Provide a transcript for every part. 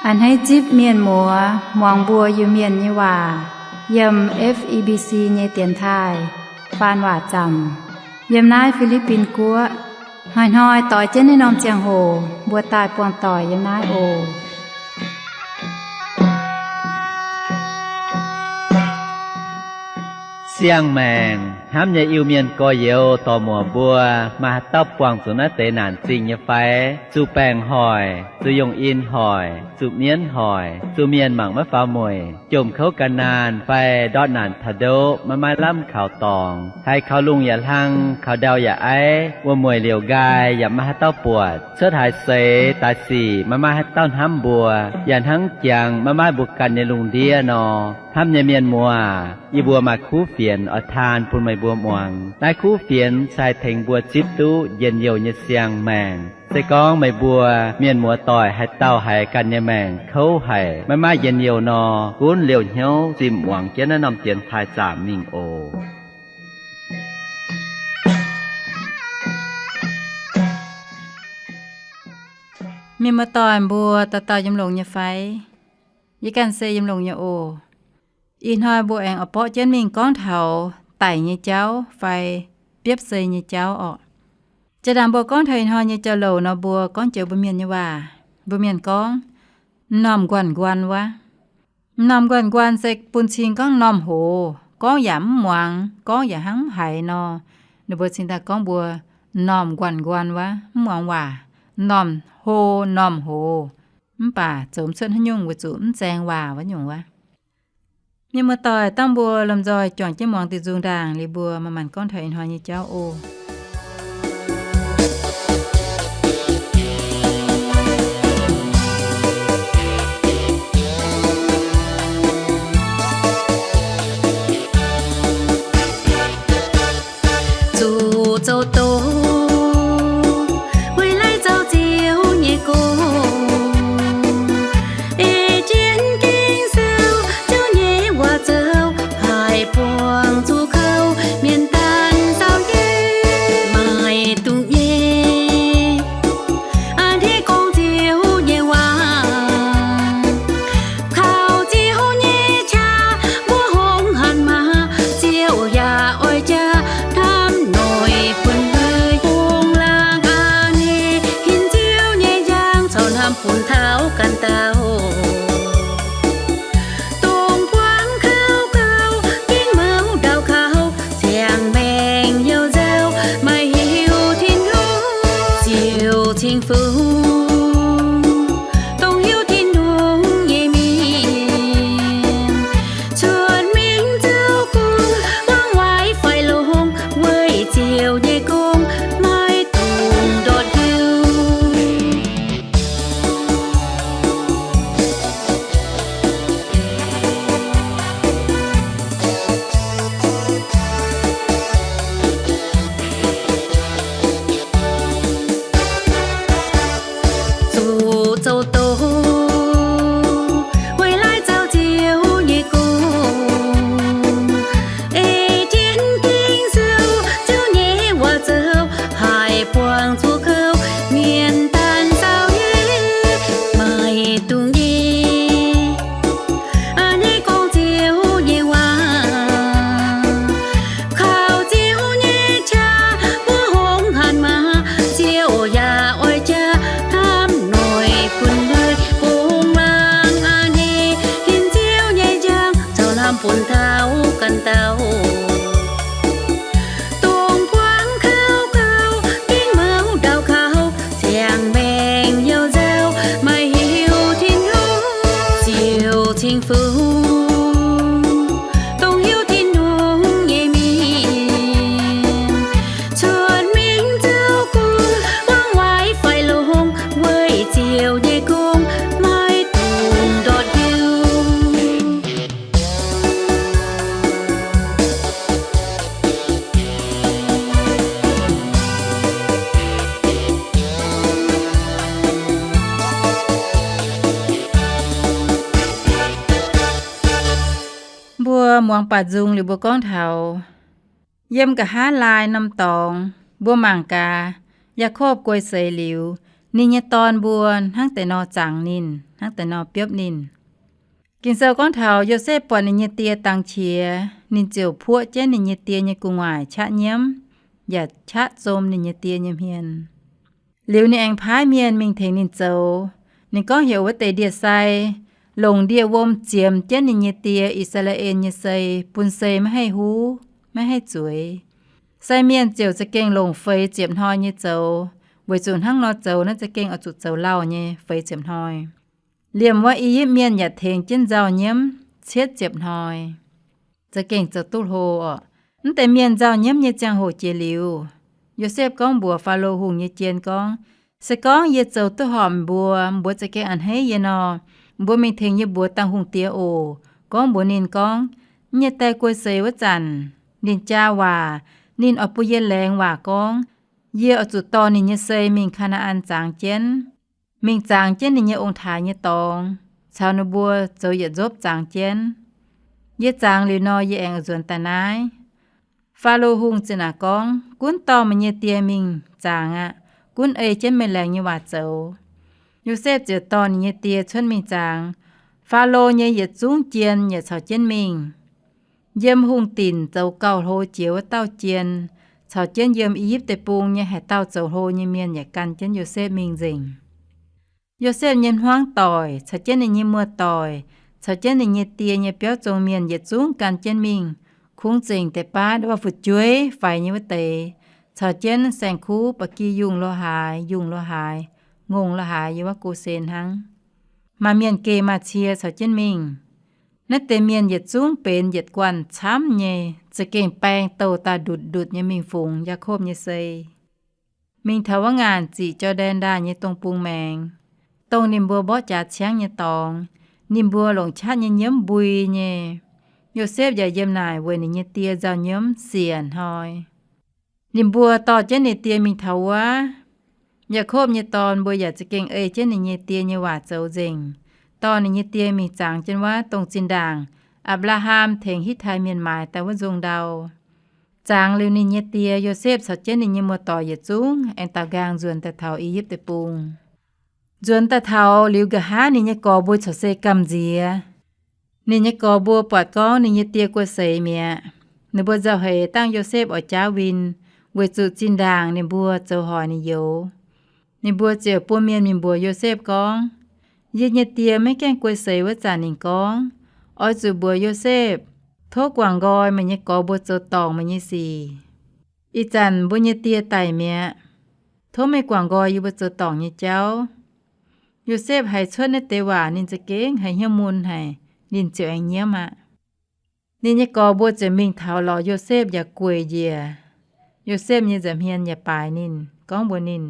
A'hneiv zipv mienh muoz muangx mbuo Iu-Mienh nyei waac yiem F E B C nyei dienx taaih faan waac zaamc yiem naaiv Fi^li^bin Guoqv. Hnoi-hnoi doix jienv naaiv norm ziangh hoc mbuo daaih buangh doic yiem naaiv oc. Siang-maengc hnamv nyei Iu-Mienh gorx-youz dorc-muoc mbuo, maaih haaix dauh buangh zuqc naaiv deix naanc zingh nyei fai? Zuqc baengc hoic, zuqc yongh in hoic, zuqc mienv hoic, zuqc mienh mangc maiv faaux mueic, jomc kouv gan naanh fai ndortv naanc taux ndoqv maiv maaih lamh kaux dorngx, haiz kaux lungh yaac hlang, kaux ndau yaac aiv, wuom-mueic liouc nqaai yaac maiv maaih haaix dauh buatc, cuotv haaix seix daaih sic maiv maaih haaix dauh hnamv mbuo, yaac hnangv jangx maiv maaih mbuo ganh nyei lungh ndiev nor. Hnamv nyei mienh muoz, yie mbuo maaih kuv fienx oix taan bun meih mbuo muangx. Naaiv kuv fienx se haih tengx mbuo zipv duqv njien-youh nyei siang-maengc. Se gorngv meih mbuo mienh muoz doic haaix dauh haiz ganh nyei maengc kouv haic, maiv maaih njien-youh nor, gunv liouh hnyouv zimh muangx jienv naaiv norm dienx taaih zaamc mingh oc. Mienh muoz doic mbuo dauh dauh yiem longx nyei fai? Yie ganh se yiem longx nyei oc. Ih hnoi mbuo aengx oix borqv jienv mingh gorngv taux daic nyei jauv fai biopv sei nyei jauv orqc. Jaa-ndaangc mbuo gorngv taux ih hnoi nyei jauv-louc nor, mbuo gorngv joux mbuo mienh nyei waac. Mbuo mienh gorngv, m'normh nquanh nquan wuov. M'normh nquanh nquan se bun cing gorngv m'normh hoz, gorngv yaac mv muangx, gorngv yaac hnangv mv haiz nor, ninh mbuo cingx daaih gorngv mbuo m'normh nquanh nquan wuov, mv muangx waac, m'normh hlo m'normh hoz, mv baac zoux mv cuotv haaix nyungc weic zuqc mv zaeng waac wuov nyungc wuov. Mienh muoz-doic, dangh mbuo lomh nzoih juangc jienv muangx diuh nzung ndaangc liuz, mbuo manc-manc gorngv taux ih hnoi nyei jauv oc. Zuqc zoux doz, weic laaix zoux Ziouv nyei gong, ei jienv gengh sou Ziouv nyei waac zoux, haih buangh zuqc kouv mienh daanh saau nyei, maiv dungx nyei. A'hneiv gorngv Ziouv nyei waac, kaux Ziouv nyei qaqv mbuo hngongx hanc maah, Ziouv yaac oix jaax hnamv noic bun mbuo. Bungx laangz a'hneiv hinc Ziouv nyei njang, caux hnamv bun taux ganh dauh. Dongh buangv kouv gauh gengh mouv ndau kaux, ziangh maengc youh nzauh maiv hiuv Tin-Hungh. Ziouv cingx fungx dongh hiuv Tin-Hungh nyei mienh, cuotv mingh zoux gong, buangv waaic faix longx, weic Ziouv nyei gong maiv dungx ndortv hiuv. Zuqc zoux doz, weic laaix zoux Ziouv nyei gong, ei jienv gengh sou Ziouv nyei waac zoux, haih buangh zuqc kouv mienh daanh saau nyei, maiv dungx nyei. A'hneiv gorngv Ziouv nyei waac, kaux Ziouv nyei qaqv mbuo hngongx hanc maah, Ziouv yaac oix jaax hnamv noic bun mbuo. Bungx laangz a'hneiv hinc Ziouv nyei njang, caux hnamv bun taux ganh dauh. Dongh buangv kouv gauh gengh mouv ndau kaux, ziangh maengc youh nzauh maiv hiuv Tin-Hungh. Ziouv cingx fungx dongh hiuv Tin-Hungh nyei mienh, cuotv mingh zoux gong, buangv waaic faix longx, weic Ziouv nyei gong maiv dungx ndortv hiuv. Mbuo muangx baac nzung liuz mbuo gorngv taux, yiem nqa'haav laai norm dorngx, mbuo mangc gaax, Yaakopv guei seix liuz, Ninh nyei dorn mbuo hnangv deix nor zaangc ninh, hnangv deix nor biopv ninh. Ging-Sou gorngv taux Yosepv buatc ninh nyei die dangx qiex, ninh ziouc puoqv jienv ninh nyei die nyei gu'nguaaic qaqv nyiemv, yaac qaqv zom ninh nyei die nyei hmien. Liuz ninh aengx paaiv mienh mingh tengx ninh zoux. Ninh gorngv, heuc wuov deix ndie-sai longc ndie-wom ziemx jienv ninh nyei die, I^saa^laa^en nyei sei, bun sei maiv haih huv, maiv haih zueiz. Sai mienh ziouc za'gengh longc feix ziepc hnoi nyei zoux, weic zuqc hnangv nor zoux naaiv za'gengh oix zuqc zoux lauh nyei feix ziepc hnoi. Liemh wuov I^yipv Mienh yaac tengx jienv nzauh nyiemv cietv ziepc hnoi, za'gengh zoux duqv hlo oc. Mv deix mienh nzauh nyiemv nyei ziangh hoc jiex liuz, Yosepv gorngv mbuox Faalo Hungh nyei jien gorngv, se gorngv yie zoux duqv horpc mbuo, mbuo za'gengh a'hneiv yie nor, mbuo mingh tengx yie mbuox dangh hungh diex oc. Gorngv mbuox ninh gorngv, nyei die guei seix wuov zanc, ninh jaa waac, ninh oix bun yie laengz waac gorngv, yie oix zuqc dorh ninh nyei sei mingh Kaa^naa^an zaangx jienv, mingh zaangx jienv ninh nyei ong-taaix nyei dorngx, caux ninh mbuo zoux yietc nzopv zaangx jienv. Yie zaangx liuz nor, yie aengx oix nzuonx daaih naaiv. Faalo Hungh ziouc naaic gorngv, gunv dorh meih nyei die mingh zaangx aqv. Gunv ei jienv meih laengz nyei waac zoux. Yosepv ziouc dorh ninh nyei die cuotv mingh zaangx. Faalo nyei yietc zungv jien yaac caux jienv mingh. Yiem hungh dinc zoux gauh hlo jiex wuov dauh jien, caux jienv yiem I^yipv Deic-Bung nyei haaix dauh zoux hlo nyei mienh yaac gan jienv Yosepv mingh nzengc. Yosepv nyei hmuangv doic caux jienv ninh nyei muoz-doic caux jienv ninh nyei die nyei biauv zong mienh yietc zungv gan jienv mingh. Kungx zengc deix baav wuov fu'jueiv faix nyei wuov deix, caux jienv saeng-kuv, ba'gi yungh lo haaix, yungh lo haaix, ngongh lo haaix yiem wuov Gosen hnangv. Maaih mienh geh maaih cie caux jienv mingh. Naaiv deix mienh yietc zungv benx yietc guanh camv nyei, za'gengh baeng douh daaih ndutc-ndutc nyei mingh fungx Yaakopv nyei sei. Mingh taux wuov ngaanc ziqc Jor^ndaen Ndaaih nyei dong bung maengx, dongh ninh mbuo mborqv jaax ciangv nyei dorngx. Ninh mbuo longc qaqv nyei nyiemv mbui nyei. Yosepv yaac yiem naaic weic ninh nyei die nzauh nyiemv siec hnoi. Ninh mbuo dorh jienv ninh die mingh taux wuov, Yaakopv nyei dorn mbuo yaac za'gengh ei jienv ninh nyei die nyei waac zoux nzengc, dorh ninh nyei die mingh zaangx jienv wuov dongh zinh ndaangc Apc^laa^ham tengx Hitv^tai Mienh maaiz daaih wuov nzong ndau. Zaangx liuz ninh nyei die, Yosepv caux jienv ninh nyei muoz-doic yietc zungv aengx daaux nqaang nzuonx daaih taux I^yipv Deic-Bung. Nzuonx daaih taux liuz, nqa'haav ninh nyei gorx mbuo corc se gamh nziex. Ninh nyei gorx mbuo buatc gorngv ninh nyei die guei seix mi'aqv. Ninh mbuo nzauh heix dangh Yosepv oix jaauv win, weic zuqc zinh ndaangc ninh mbuo zoux hoic ninh youz. Ninh mbuo ziouc bun mienh mingh mbuox Yosepv gorngv, yie nyei die maiv gaengh guei seix wuov zanc ninh gorngv, oix zuqc mbuox Yosepv, tov guangc nqoi meih nyei gorx mbuo zoux dorngc meih nyei sic. Ih zanc mbuo nyei die daic mi'aqv. Tov meih guangc nqoi yie mbuo zoux dorngc nyei jauv. Yosepv haiz cuotv naaiv deix waac ninh za'gengh haiz hnyouv mun haic, ninh ziouc aengx nyiemv aqv. Ninh nyei gorx mbuo ziouc mingh taux lorz Yosepv yaac gueic njiec. Yosepv nyei nza'hmien yaac baaix ninh, gorngv mbuox ninh,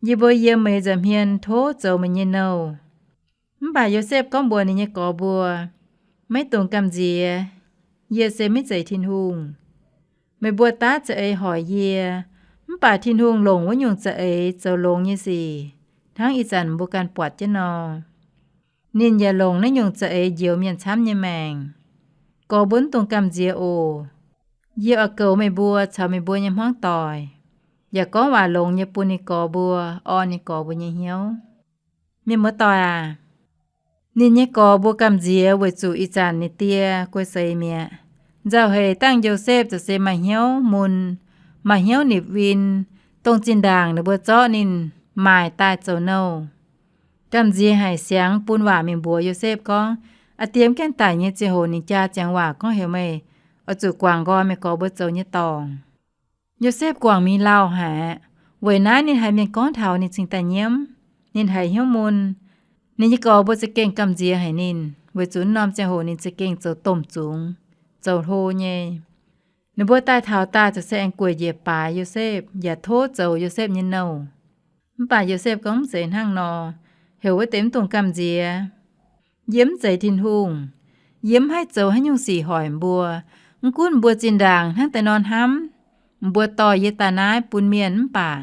yie mbuo yiem meih nza'hmien tov zoux meih nyei nouh. Mv baac Yosepv gorngv mbuox ninh nyei gorx mbuo, maiv dungx gamh nziex. Yie se maiv zeiz Tin-Hungh. Meih mbuo daav za'eix hoic yie, mv baac Tin-Hungh longc wuov nyungc za'eix zoux longx nyei sic, hnangv ih zanc mbuo ganh buatc jienv nor. Ninh yaac longc naaiv nyungc za'eix njoux mienh camv nyei maengc. Gorx mbuo mv dungx gamh nziex oc. Yie oix goux meih mbuo caux meih mbuo nyei hmuangv doic. Yaac gorngv waac longx nyei bun ninh gorx mbuo, orn ninh gorx mbuo nyei hnyouv. Mienh muoz-doic aac, ninh nyei gorx mbuo gamh nziex weic zuqc ih zanc ninh die guei seix mi'aqv. Nzauh heix dangh Yosepv ziouc se maaih hnyouv mun, maaih hnyouv nipc win, dongh zinh ndaangc ninh mbuo zorqv ninh maaic daaih zoux nouh. Gamh nziex haic siangx bun waac mingh mbuox Yosepv gorngv, aa diex mv gaengh daic nyei ziangh hoc ninh jaa ziangx waac gorngv heuc meih oix zuqc guangc nqoi meih gorx mbuo zoux nyei dorngc. Yosepv guangc mingh lauh haic. Weic naaiv ninh haiz mienh gorngv taux ninh cingx daaih nyiemv. Ninh haiz hnyouv mun. Ninh nyei gorx mbuo za'gengh gamh nziex haic ninh, weic zuqc norm ziangh hoc ninh za'gengh zoux domh zungx, zoux hlo nyei. Ninh mbuo daaih taux daaih ziouc se aengx gueic njiec baaix Yosepv yaac tov zoux Yosepv nyei nouh. Mv baac Yosepv gorngv, mv zeiz hnangv nor. Heuc wuov deix mv dungx gamh nziex. Yie mv zeiz Tin-Hungh. Yie mv haih zoux haaix nyungc sic hoic mbuo. Mv gunv mbuo zinh ndaangc hnangv deix nor hnamv, mbuo dorh yie daaih naaiv bun mienh mv baac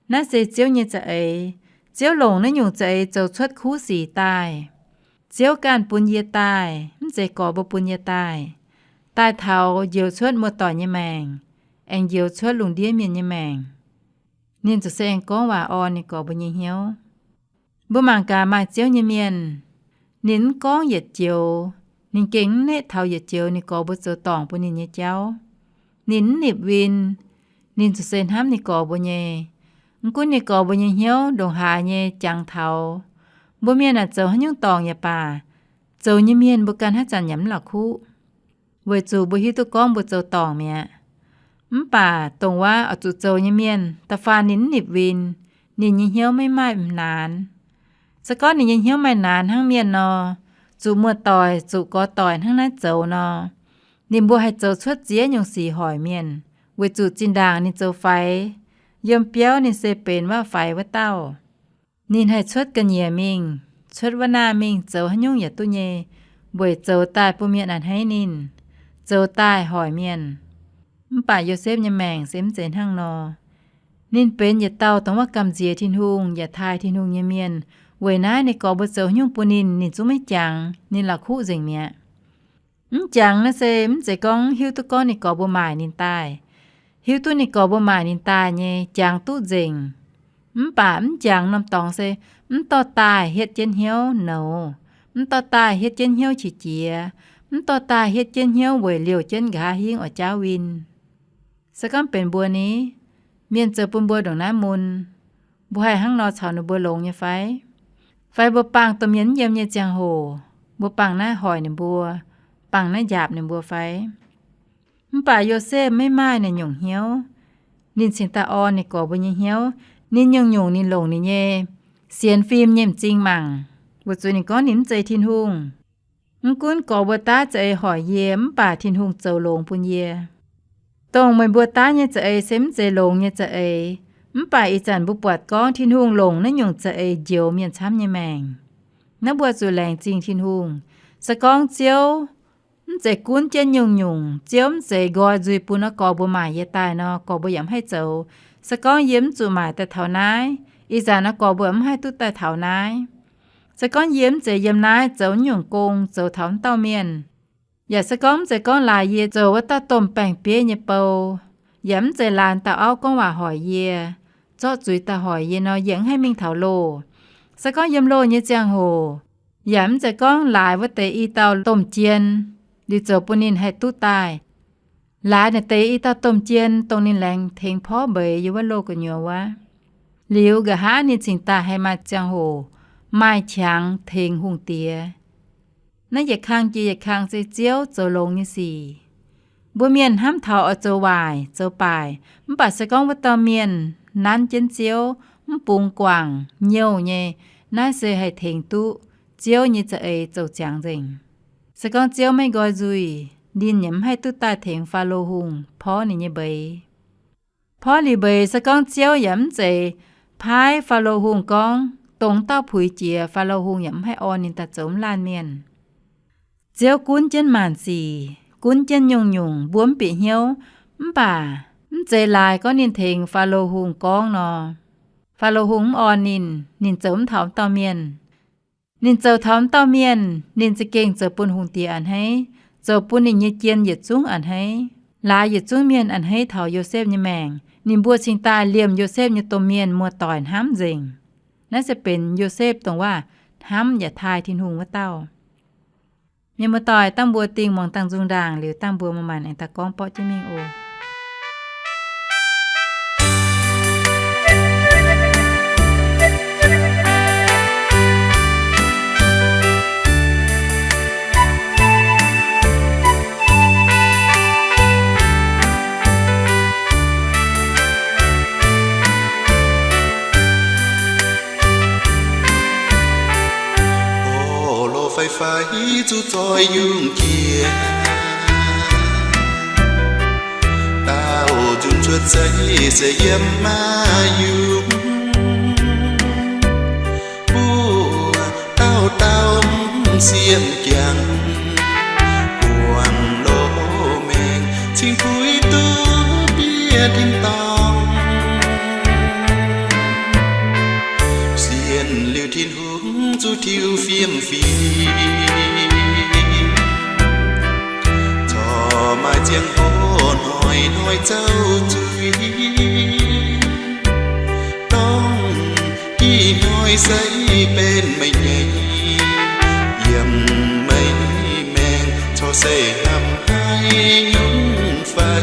naaiv se Ziouv nyei za'eix. Ziouv longc naaiv nyungc za'eix zoux cuotv kuv sic daaih. Ziouv ganh bun yie daaih, mv zeiz gorx mbuo bun yie daaih. Daaih taux njoux cuotv muoz-doic nyei maengc, aengx njoux cuotv lungh ndiev mienh nyei maengc. Ninh ziouc se aengx gorngv waac orn ninh gorx mbuo nyei hnyouv. Mbuo mangc gaax maaih Ziouv nyei mienh, ninh mv gorngv yietc joux, ninh gengh mv neqv taux yietc joux ninh gorx mbuo zoux dorngc bun ninh nyei jauv. Ninh mv nipc win, ninh ziouc se hnamv ninh gorx mbuo nyei. Mv gunv ninh gorx mbuo nyei hnyouv ndongc haaix nyei jangx taux, mbuo mienh aah, zoux haaix nyungc dorngc yaac baac, zoux nyei mienh mbuo ganh haaix zanc yaac mv la'kuqv, weic zuqc mbuo hiuv duqv gorngv mbuo zoux dorngc mi'aqv. Mv baac dongh wuov oix zuqc zoux nyei mienh, da'faanh ninh mv nipc win, ninh nyei hnyouv maiv maaih m'naanx. Se gorngv ninh nyei hnyouv maaih naanx hnangv mienh nor, zuqc muoz-doic, zuqc gorx-doic hnangv naaiv zoux nor, ninh mbuo haih zoux cuotv ziex nyungc sic hoic mienh, weic zuqc zinh ndaangc ninh zoux faix, yiem biauv ninh se benx waac-faix wuov dauh. Ninh haih cuotv ga'nyiec mingh, cuotv wuov naah mingh, zoux haaix nyungc yaac duqv nyei, weic zoux daaih bun mienh a'hneiv ninh, zoux daaih hoic mienh. Mv baac Yosepv nyei maengc se mv zeiz hnangv nor. Ninh benx yietc dauh dongh wuov gamh nziex Tin-Hungh yaac taaih Tin-Hungh nyei mienh. Weic naaiv ninh gorx mbuo zoux haaix nyungc bun ninh, ninh zungv maiv jangx, ninh la'kuqv nzengc mi'aqv. Mv jangx naaiv se mv zeiz gorngv hiuv duqv gorngv ninh gorx mbuo maaic ninh daaih. Hiuv duqv ninh gorx mbuo maaic ninh daaih nyei, jangx duqv nzengc. Mv baac mv jangx norm dorngx se mv dorh daaih hietv jienv hnyouv nouz, mv dorh daaih hietv jienv hnyouv qiex jiez, mv dorh daaih hietv jienv hnyouv weic liouh jienv nqa'haav hingv oix jaauv win. Se gorngv benx mbuo ni, mienh zoux bun mbuo ndongc naaiv mun, mbuo haih hnangv nor caux ninh mbuo longx nyei fai? Fai mbuo bangh domh mienh mv yiem nyei ziangh hoc, mbuo bangh naaiv hoic ninh mbuo, bangh naaiv njaapc ninh mbuo fai? Mv baac Yosepv maiv maaih naaiv nyungc hnyouv. Ninh cingx daaih orn ninh gorx mbuo nyei hnyouv. Ninh nyungc-nyungc ninh longc ninh nyei sienx fim nyei m'zing mangc, weic zuqc ninh gorngv ninh mv zeiz Tin-Hungh. Mv gunv gorx mbuo daav za'eix hoic yie, mv baac Tin-Hungh zoux longx bun yie. Dongh meih mbuo daav nyei za'eix se mv zeiz longx nyei za'eix, mv baac ih zanc mbuo buatc gorngv Tin-Hungh longc naaiv nyungc za'eix njoux mienh camv nyei maengc. Naaiv mbuo zuqc laengz zingh Tin-Hungh. Se gorngv Ziouv mv zeiz gunv jienv nyungc-nyungc, Ziouv mv zeiz nqoi nzuih bun naaiv gorx mbuo maaic yie daaih nor, gorx mbuo yaac mv haih zoux. Se gorngv yie mv zuqc maaic daaih taux naaiv, ih zanc naaiv gorx mbuo mv haih duqv daaih taux naaiv. Se gorngv yie mv zeiz yiem naaiv zoux nyungc gong zoux taux wuov dauh mienh, yaac se gorngv mv zeiz gorngv laaix yie zoux wuov dauh domh baeng-bieiv nyei bou, yaac mv zeiz laaix dauh auv gorngv waac hoic yie, zorqv zuiz daaih hoic yie nor, yie mv haih mingh taux loh. Se gorngv yiem loh nyei ziangh hoc, yaac mv zeiz gorngv laaix wuov deix i dauh domh jien, liuz zoux bun ninh haih duqv daaih. Laaix naaic deix i dauh domh jien, dongh ninh laengz tengx porv mbeix yiem wuov loh gu'nyuoz wuov. Liuz nqa'haav ninh cingx daaih haih maaih ziangh hoc, maaih qangx tengx hungh diex. Naaiv yietc kang jiex yietc kang se Ziouv zoux longx nyei sic. Mbuo mienh hnamv taux oix zoux waaic, zoux baaic, mv baac se gorngv wuov dauh mienh nanv jienv Ziouv, mv bungx guangc, nyouh nyei, naaiv se haih tengx duqv Ziouv nyei za'eix zoux ziangx nzengc. Se gorngv Ziouv maiv nqoi nzuih, ninh yaac mv haih duqv daaih tengx Faalo Hungh porv ninh nyei mbeix. Porv liuz mbeix, se gorngv Ziouv yaac mv zeiz paaiv Faalo Hungh gorngv, dongh dauh puix jiex, Faalo Hungh yaac mv haih orn ninh daaih zoux mv laanh mienh. Ziouv gunv jienv maanc sic, gunv jienv nyungc-nyungc, mbuo mv bieqc hnyouv. Mv baac mv zeiz laaix gorngv ninh tengx Faalo Hungh gorngv nor, Faalo Hungh mv orn ninh, ninh zoux mv taux wuov dauh mienh. Ninh zoux taux wuov dauh mienh, ninh za'gengh zoux bun hungh diex a'hneiv, zoux bun ninh nyei jien yietc zungv a'hneiv. Laaix yietc zungv mienh a'hneiv taux Yosepv nyei maengc. Ninh mbuo cingx daaih liemh Yosepv nyei domh mienh muoz-doic hnamv nzengc. Naaiv se benx Yosepv dongh waac hnamv yaac taaih Tin-Hungh wuov dauh. Mienh muoz-doic, dangh mbuo dingh muangx dangh nzung ndaangc liuz, dangh mbuo maaih maanc aengx daaih gorngv borqv jienv mingh oc. Orv loz fai fai zuqc zoih yungh jiex, dauh nzunc cuotv seix se yiem maiv yungh. Mbuo dauh dauh siemv jangx, guangc loz maengx cingx puix duqv bieqc tin-dorngh. Sienx liuz Tin-Hungh zuqc tiuv fiem fim, corc maaih ziangh hoc hnoi-hnoi zouv zuiz. se benx meih nyei, yiem meih maengc corc se hnamv haic nyungc fai.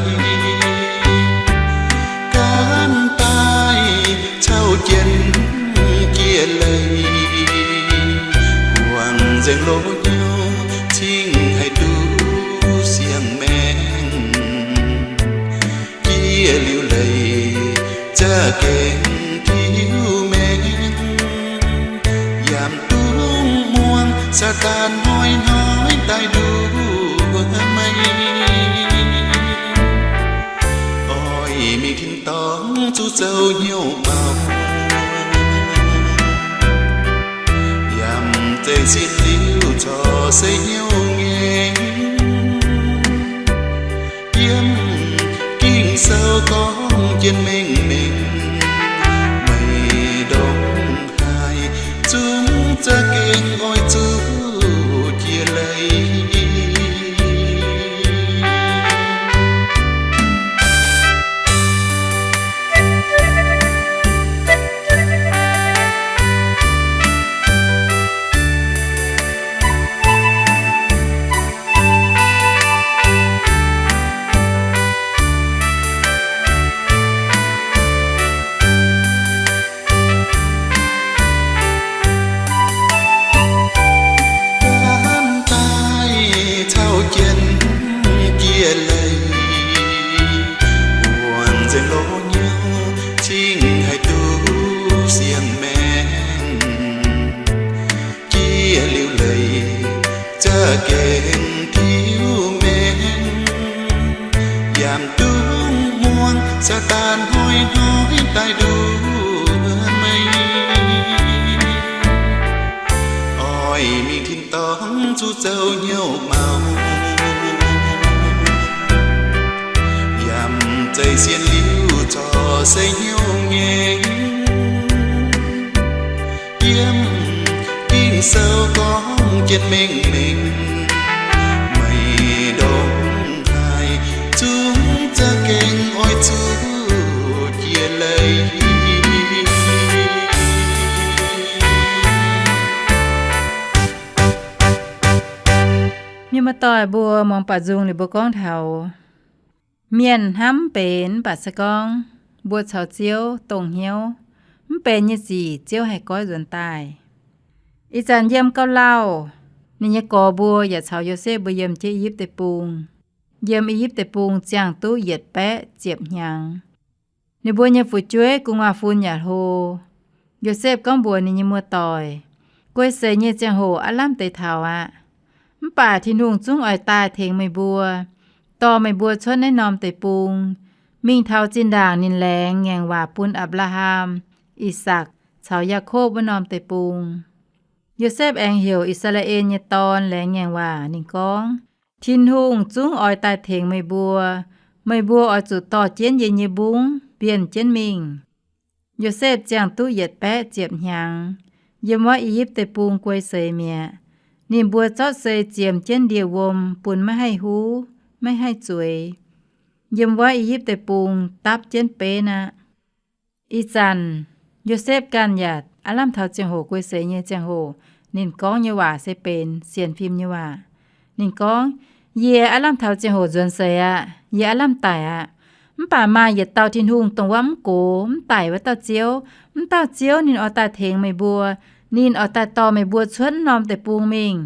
Gaanv daaih caux jienv jiex leiz, guangc nzengc loz-hnyouv cingv haih duqv siang-maengc. Jiex liuz leiz za'gengh tiuv maengc, yaac dungx muangx Saadaan hnoi-hnoi daaih nduov meih. Oix mingh tin-dorngh zuqc zoux hnyouv maux, yaac zeiz sienx liuz corc se hnyouv ngaengc. Yiem Ging-Sou gorngv jienv mengh mengh, meih ndongc haaix zungv za'gengh oix zuqc jiex leiz. Gaanv daaih caux jienv jiex leiz, guangc nzengc loz-hnyouv cingv haih duqv siang-maengc. Jiex liuz leiz za'gengh tiuv maengc, yaac dungx muangx Saadaan hnoi-hnoi daaih nduov meih. Oix mingh tin-dorngh zuqc zoux hnyouv maux, yaac zeiz sienx liuz corc se hnyouv ngaengc. Yiem Ging-Sou gorngv jienv mengh mengh, meih ndongc haaix zungv za'gengh oix zuqc jiex leiz. Mienh muoz-doic mbuo, muangx baac nzung liuz mbuo gorngv taux mienh hnamv benx mv baac se gorngv mbuo caux Ziouv dongh hnyouv, mv benx nyei sic Ziouv haih goiv nzuonx daaih. Ih zanc yiem gauh lauh, ninh nyei gorx mbuo yaac caux Yosepv mbuo yiem jienv I^yipv Deic-Bung. Yiem I^yipv Deic-Bung ziangh duqv yietc baeqv ziepc hnyangx. Ninh mbuo nyei fu'jueiv gu'nguaaz-fun yaac hlo. Yosepv gorngv mbuox ninh nyei muoz-doic, Guei seix nyei ziangh hoc aav lamh deix taux aqv. Mv baac Tin-Hungh zungv oix daaih tengx meih mbuo, dorh meih mbuo cuotv naaiv norm deic-bung, mingh taux zinh ndaangc ninh laengz ngaengc waac bun Apc^laa^ham, I^sakc caux Yaakopv wuov norm deic-bung. Yosepv aengx heuc I^saa^laa^en nyei dorn laengz ngaengc waac. Ninh gorngv, Tin-Hungh zungv oix daaih tengx meih mbuo. Meih mbuo oix zuqc dorh jienv yie nyei mbungv mbienv jienv mingh. Yosepv ziangh duqv yietc baeqv ziepc hnyangx, yiem wuov I^yipv Deic-Bung guei seix mi'aqv. Ninh mbuo zorqv sei ziemx jienv ndie-wuom bun maiv haih huv, maiv haih zueiz, yiem wuov I^yipv Deic-Bung dapv jienv benv aqv. Ih zanc Yosepv ganh yaac aav lamh taux ziangh hoc guei seix nyei ziangh hoc, ninh gorngv nyei waac se benx sienx fim nyei waac. Ninh gorngv, Yie aav lamh taux ziangh hoc nzuonx seix aqv. Yie aav lamh daic aqv. Mv baac maaih yietc dauh Tin-Hungh, dongh wuov mv gox mv daic wuov dauh Ziouv. Mv dauh Ziouv ninh oix daaih tengx meih mbuo. Ninh oix daaih dorh meih mbuo cuotv norm deic-bung mingh,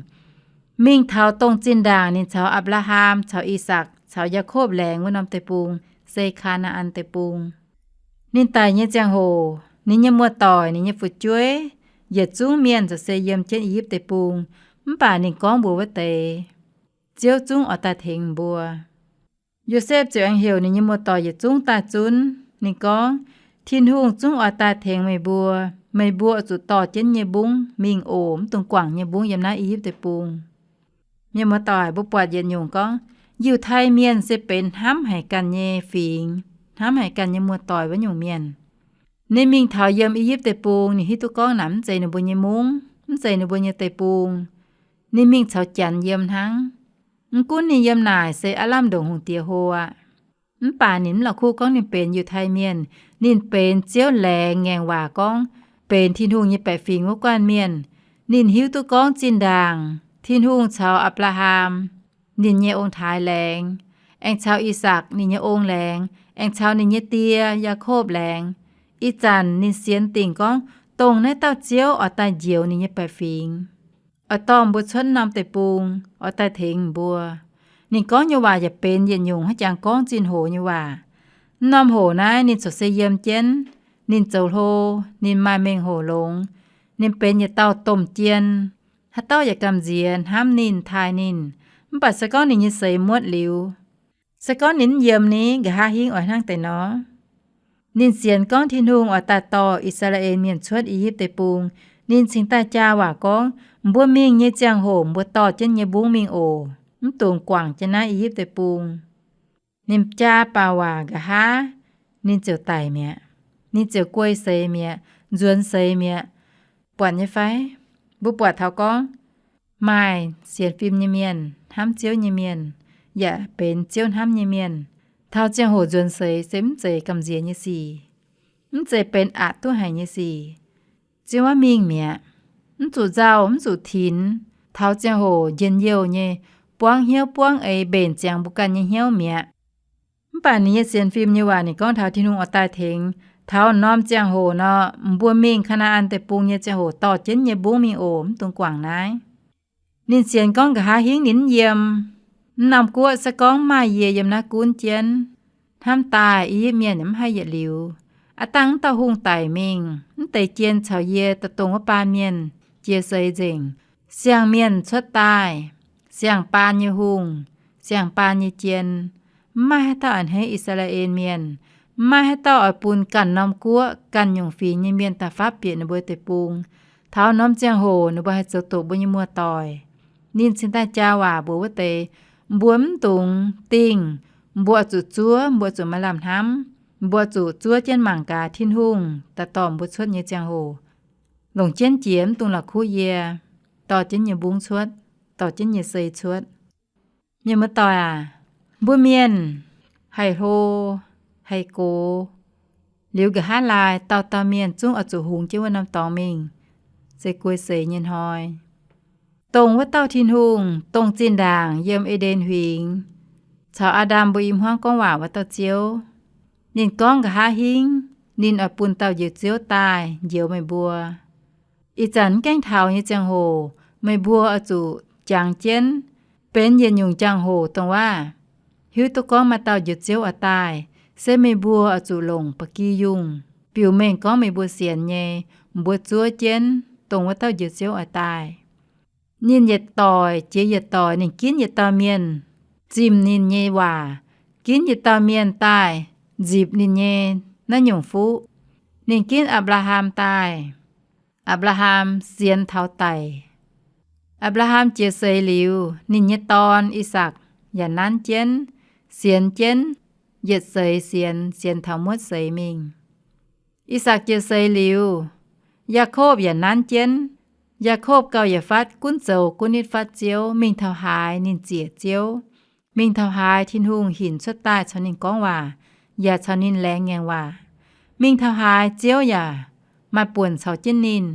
mingh taux dongh zinh ndaangc ninh caux Apc^laa^ham, caux I^sakc, caux Yaakopv laengz wuov norm deic-bung, se Kaa^naa^an Deic-Bung. Ninh daic nyei ziangh hoc, ninh nyei muoz-doic, ninh nyei fu'jueiv, yietc zungv mienh ziouc se yiem jienv I^yipv Deic-Bung. Mv baac ninh gorngv mbuox wuov deix, Ziouv zungv oix daaih tengx mbuo. Yosepv ziouc aengx heuc ninh nyei muoz-doic yietc zungv daaih zunv. Ninh gorngv, Tin-Hungh zungv oix daaih tengx meih mbuo. Meih mbuo zuqc dorh jienv nyei mbungv mingh oc. Mv dungx guangc nyei mbungv yiem naaiv I^yipv Deic-Bung. Mienh muoz-doic, mbuo buatc yietc nyungc gorngv, Yiutai Mienh se benx hnamv haic ganh nyei fingx, hnamv haic ganh nyei muoz-doic wuov nyungc mienh. Ninh mingh taux yiem I^yipv Deic-Bung, ninh hiuv duqv gorngv naaic mv zeiz ninh mbuo nyei mungv, mv zeiz ninh mbuo nyei deic-bung. Ninh mingh caux Janx yiem hnangv. Mv gunv ninh yiem naaic se aav lamh ndongc hungh diex hlo aqv, mv baac ninh mv la'kuqv gorngv ninh benx Yiutai Mienh. Ninh benx Ziouv laengz ngaengc waac gorngv, benx Tin-Hungh nyei baeqc fingx wuov guanh mienh. Ninh hiuv duqv gorngv zinh ndaangc Tin-Hungh caux Apc^laa^ham, ninh nyei ong-taaix, laengz, aengx caux I^sakc, ninh nyei ong, laengz, aengx caux ninh nyei die, Yaakopv, laengz. Ih zanc ninh sienx dingc gorngv dongh naaiv dauh Ziouv oix daaih njoux ninh nyei baeqc fingx, oix dorh mbuo cuotv norm deic-bung, oix daaih tengx mbuo. Ninh gorngv nyei waac yaac benx yietc nyungc haiv jangx gorngv zinh hoc nyei waac. Mv norm hoc naaiv ninh corc se yiem jienv, ninh zoux hlo, ninh maaih mengh hoc longx, ninh benx yietc dauh domh jien. Haaix dauh yaac gamh nziex hnamv ninh, taaih ninh. Mv baac se gorngv ninh nyei seix muotv liuz, se gorngv ninh mv yiem ni, nqa'haav hingv oix hnangv deix nor? Ninh sienx gorngv Tin-Hungh oix daaih dorh I^saa^laa^en Mienh cuotv I^yipv Deic-Bung. Ninh cingx daaih jaa waac gorngv, mbuo mingh nyei ziangh hoc mbuo dorh jienv nyei mbungv mingh oc. Mv dungx guangc jienv naaiv I^yipv Deic-Bung. Ninh jaa baaux waac nqa'haav, ninh ziouc daic mi'aqv. Ninh ziouc guei seix mi'aqv, nzuonx seix mi'aqv. Buatc nyei fai? Mbuo buatc taux gorngv maaih sienx fim nyei mienh, hnamv Ziouv nyei mienh, yaac benx Ziouv hnamv nyei mienh, taux ziangh hoc nzuonx seix se mv zeiz gamh nziex nyei sic, mv zeiz benx aqc duqv haic nyei sic. Ziouv maiv mingh mi'aqv. Mv zuqc nzauh, mv zuqc tinx. Taux ziangh hoc njien-youh nyei, buangv hnyouv buangv eix mbenc ziangx mbuo ganh nyei hnyouv mi'aqv. Mv baac ninh nyei sienx fim nyei waac ninh gorngv taux Tin-Hungh oix daaih tengx. Taux norm ziangh hoc nor, mbuo mingh Kaa^naa^an Deic-Bung nyei ziangh hoc dorh jienv nyei mbungv mingh oc. Mv dungx guangc naaiv. Ninh sienx gorngv nqa'haav hingv ninh mv yiem. Mv norm guoqv se gorngv maaih yie yiem naaiv gunv jienv, hnamv daaih I^yipv Mienh mv haih yietc liuz. Aav dangh mv dauh hungh daic mingh, mv deix jien caux yie daaih dongh wuov baan mienh jiex seix nzengc. Siang-mienh cuotv daaih, siang-baan nyei hungh, siang-baan nyei jien. Mv maaih haaix dauh a'hneiv I^saa^laa^en Mienh. Mv maaih haaix dauh oix bun ganh norm guoqv, ganh nyungc fingx nyei mienh da'fapv bieqc ninh mbuo deic-bung. Taux norm ziangh hoc ninh mbuo haih zoux doqc mbuo nyei muoz-doic. Ninh cingx daaih jaa waac mbuox wuov deix, mbuo mv dungx dingh, mbuo oix zuqc zuov, mbuo oix zuqc maaih lamh hnamv, mbuo oix zuqc zuov jienv mangc gaax Tin-Hungh daaih dorh mbuo cuotv nyei ziangh hoc. Longc jienv jiex, mv dungx la'kuqv yie, dorh jienv nyei mbungv cuotv, dorh jienv nyei sei cuotv. Mienh muoz-doic aac, mbuo mienh haih hlo, haih gox, liuz nqa'haav laai dauh dauh mienh zungv oix zuqc hungx jienv wuov norm dorngx mingh, se guei seix nyei hnoi. Dongh wuov dauh Tin-Hungh, dongh zinh ndaangc yiem E^nden Huingx caux Aa^ndam mbuo i hmuangv gorngv waac wuov dauh Ziouv, ninh gorngv nqa'haav hingv ninh oix bun dauh Njoux Ziouv daaih njoux meih mbuo. Ih zanc mv gaengh taux nyei ziangh hoc, meih mbuo oix zuqc jangx jienv, benx yietc nyungc jangx-hoc dongh waac hiuv duqv gorngv maaih dauh Njoux Ziouv oix daaih, se meih mbuo oix zuqc longc ba'gi yungh biux mengh gorngv meih mbuo sienx nyei, mbuo zuov jienv dongh wuov dauh Njoux Ziouv oix daaih. Ninh yietc doic jiex yietc doic, ninh ginv yietc dauh mienh zimh ninh nyei waac, ginv yietc dauh mienh daaih nzipc ninh nyei naaiv nyungc fuqv. Ninh ginv Apc^laa^ham daaih. Apc^laa^ham sienx taux daic. Apc^laa^ham jiex seix liuz, ninh nyei dorn, I^sakc, yaac nanv jienv, sienx jienv, yietc seix sienx, sienx taux muotv seix mingh. I^sakc jiex seix liuz, Yaakopv yaac nanv jienv. Yaakopv gauh yietc fatv gunv zoux gunv nitv fatv Ziouv, mingh taux haaix ninh ziec Ziouv. Mingh taux haaix Tin-Hungh hinc cuotv daaih caux ninh gorngv waac, yaac caux ninh laengz ngaengc waac. Mingh taux haaix Ziouv yaac maaih buonc caux jienv ninh.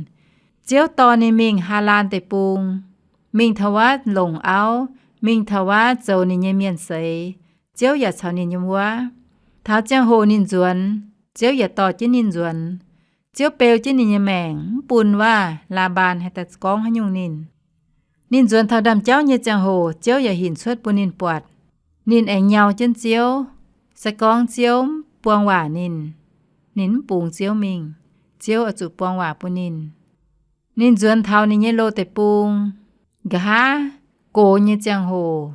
Ziouv dorh ninh mingh Haalaan Deic-Bung, mingh taux wuov longc auv, mingh taux wuov zoux ninh nyei mienh seix, Ziouv yaac caux ninh yiem wuov. Taux ziangh hoc ninh nzuonx, Ziouv yaac dorh jienv ninh nzuonx. Ziouv beu jienv ninh nyei maengc, mv bun wuov Laa^mbaan haih daaih gorngv haaix nyungc ninh. Ninh nzuonx taux ndaamv-jauv nyei ziangh hoc, Ziouv yaac hinc cuotv bun ninh buatc. Ninh aengx nyau jienv Ziouv. Se gorngv Ziouv mv buang waac ninh, ninh mv bungx Ziouv mingh, Ziouv oix zuqc buang waac bun ninh. Ninh nzuonx taux ninh nyei loz deic-bung, nqa'haav gox nyei ziangh hoc,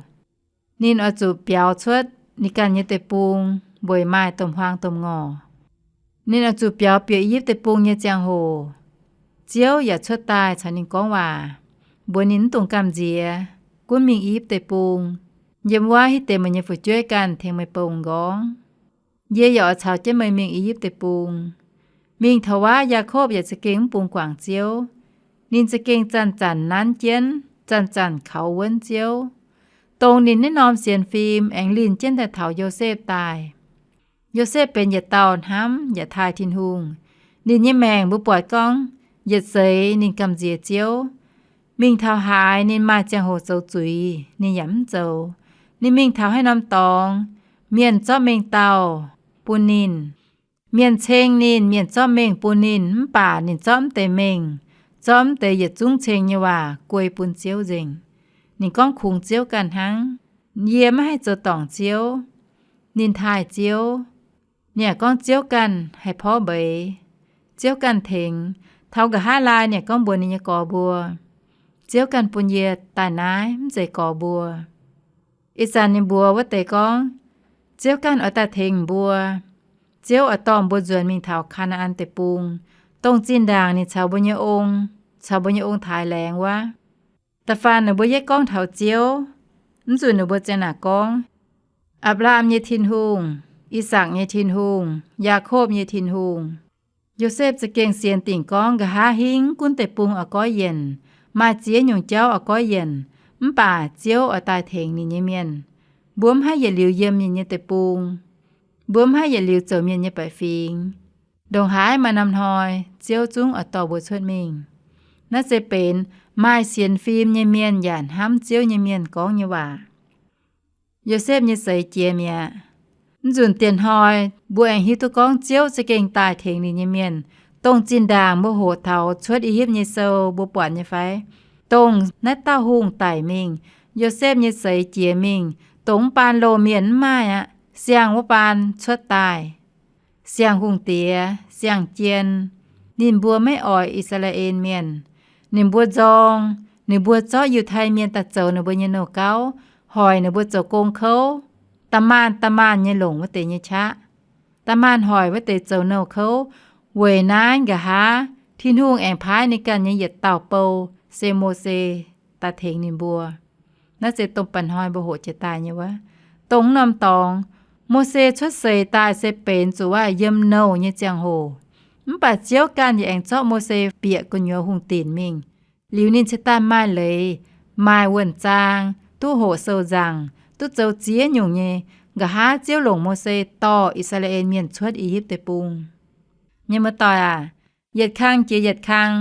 ninh oix zuqc biaux cuotv ninh ganh nyei deic-bung, weic maaih domh huaang domh ngorc. Ninh oix zuqc biaux bieqc I^yipv Deic-Bung nyei ziangh hoc, Ziouv yaac cuotv daaih caux ninh gorngv waac, mbuox ninh mv dungx gamh nziex, gunv mingh I^yipv Deic-Bung. Yiem wuov hitv deix meih nyei fu'jueiv ganh tengx meih bungx nqorngv. Yie yaac oix caux jienv meih mingh I^yipv Deic-Bung. Mingh taux wuov, Yaakopv yaac za'gengh mv bungx guangc Ziouv. Ninh za'gengh zanc-zanc nanv jienv, zanc-zanc kaux wuonv Ziouv, dongh ninh naaiv norm sienx fim aengx linh jienv daaih taux Yosepv daaih. Yosepv benx yietc dauh hnamv yaac taaih Tin-Hungh, Ninh nyei maengc mbuo buatc gorngv yietc seix ninh gamh nziex Ziouv. Mingh taux haaix ninh maaih ziangh hoc zoux zuiz, ninh yaac mv zoux. Ninh mingh taux haaix norm dorngx, mienh zorqv mengh dauh bun ninh. Mienh ceng ninh, mienh zorqv mengh bun ninh, mv baac ninh zorqv mv deix mengh, zorqv mv deix yietc zungv ceng nyei waac guei bun Ziouv nzengc. Ninh gorngv kungx Ziouv ganh hnangv. Yie maiv haih zoux dorngc Ziouv. Ninh taaih Ziouv. Ninh yaac gorngv Ziouv ganh haih porv mbeix. Ziouv ganh tengx. Taux nqa'haav laai ninh yaac gorngv mbuox ninh nyei gorx mbuo, Ziouv ganh bun yie daaih naaiv, mv zeiz gorx mbuo. Ih zanc ninh mbuox wuov deix gorngv, Ziouv ganh oix daaih tengx mbuo. Ziouv oix dorh mbuo nzuonx mingh taux Kaa^naa^an Deic-Bung, dongh zinh ndaangc ninh caux mbuo nyei ong, caux mbuo nyei ong-taaix laengz wuov. Da'faanh ninh mbuo yietv gorngv taux Ziouv, mv zuqc ninh mbuo ziang naaic gorngv, Apc^laam nyei Tin-Hungh, I^sakc nyei Tin-Hungh, Yaakopv nyei Tin-Hungh. Yosepv za'gengh sienx dingc gorngv nqa'haav hingv gunv deic-bung oix goiv yienc, maaih ziex nyungc jauv oix goiv yienc, mv baac Ziouv oix daaih tengx ninh nyei mienh. Mbuo mv haih yietc liuz yiem mienh nyei deic-bung. Mbuo mv haih yietc liuz zoux mienh nyei baeqc fingx. Ndongc haaix maaih norm hnoi, Ziouv zungv oix dorh mbuo cuotv mingh. Naaiv se benx maaih sienx fim nyei mienh yaac hnamv Ziouv nyei mienh gorngv nyei waac. Yosepv nyei seix jiex mi'aqv. Mv nzunc dieh hnoi mbuo aengx hiuv duqv gorngv Ziouv za'gengh daaih tengx ninh nyei mienh, dongh zinh ndaangc mbuo hoqc taux Cuotv I^yipv nyei sou mbuo buatc nyei fai? Dongh naaiv dauh hungh daic mingh, Yosepv nyei seix jiex mingh, dongh mv baan loz-mienh mv maaih aqv, siang wuov baan cuotv daaih. Siang-hungh diex, siang-jien, ninh mbuo maiv oix I^saa^laa^en Mienh. Ninh mbuo nzorng, ninh mbuo zorqv Yiutai Mienh daaih zoux ninh mbuo nyei nouh gauv, hoic ninh mbuo zoux gong kouv, da'maanh da'maanh nyei longc wuov deix nyei qaqv. Da'maanh hoic wuov deix zoux nouh kouv. Weic naaiv nqa'haav Tin-Hungh aengx paaiv ninh ganh nyei yietc dauh bou, se Mose, daaih tengx ninh mbuo. Naaiv se dongh mba'hnoi mbuo hoqc jiex daaih nyei wuov. Dongh norm dorngx, Mose cuotv seix daaih se benx zuqc waac yiem nouh nyei ziangh hoc. Mv baac Ziouv ganh yaac aengx zorqv Mose bieqc gu'nyuoz hungh dinc mingh. Liuz ninh cingx daaih maaih leiz, maaih wuonh zaang, duqv hoqc sou nzaangc, duqv zoux ziex nyungc nyei. Nqa'haav Ziouv longc Mose dorh I^saa^laa^en Mienh cuotv I^yipv Deic-Bung. Mienh muoz-doic aac, yietc kang jiex yietc kang,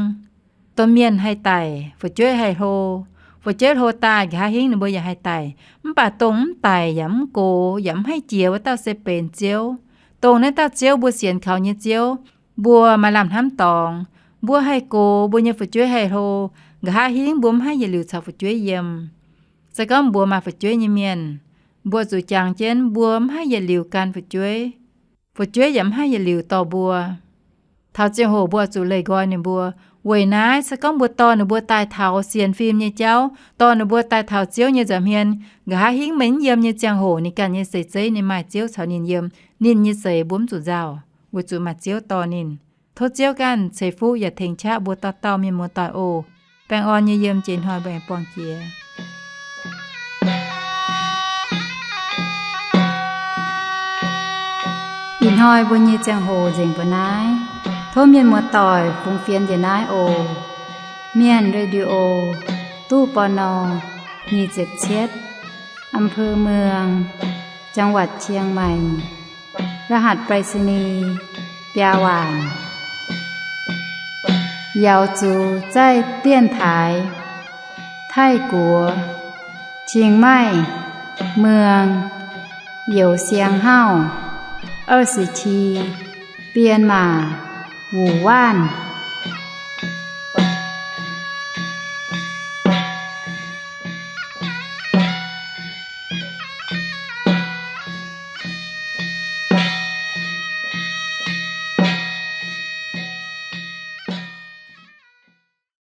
domh mienh haih daic, fu'jueiv haih hlo. Fu'jueiv hlo daaih nqa'haav hingv ninh mbuo yaac haih daic. Mv baac dongh mv daic yaac mv gox yaac mv haih jiex wuov dauh se benx Ziouv. Dongh naaiv dauh Ziouv mbuo sienx kaux nyei Ziouv, mbuo maaih lamh hnamv dorngx. Mbuo haih gox, mbuo nyei fu'jueiv haih hlo, nqa'haav hingv mbuo mv haih yietc liuz caux fu'jueiv yiem. Se gorngv mbuo maaih fu'jueiv nyei mienh, mbuo zuqc jangx jienv mbuo mv haih yietc liuz gan fu'jueiv. Fu'jueiv yaac mv haih yietc liuz dorh mbuo. Taux ziangh hoc mbuo oix zuqc leih nqoi ninh mbuo. Weic naaiv se gorngv mbuo dorh ninh mbuo daaih taux sienx fim nyei jauv, dorh ninh mbuo daaih taux Ziouv nyei nza'hmien, nqa'haav hingv maiv yiem nyei ziangh hoc ninh ganh nyei seix zeiv ninh maaih Ziouv caux ninh yiem, ninh nyei seix mbuo mv zuqc nzauh, weic zuqc maaih Ziouv dorh ninh. Tov Ziouv ganh ceix fuqv yaac tengx qaqv mbuo dauh dauh mienh muoz-doic oc. Baengh orn nyei yiem jiex hnoi mbuo aengx buangh jiex. Ih hnoi mbuo nyei ziangh hoc nzengc mbuo naaiv. Tov mienh muoz-doic fungx fienx njiec naaiv oc. Mienh Radio, ตู้ ปณ. nyic ziepc cietv, อำเภอเมือง จังหวัดเชียงใหม่ รหัสไปรษณีย์ biaa waanc. 瑶族在电台 Taiv-Guoqv, Chiang Mai, เมือง Youh Siang Hauv, 二十七, 编码 Wu Wanv.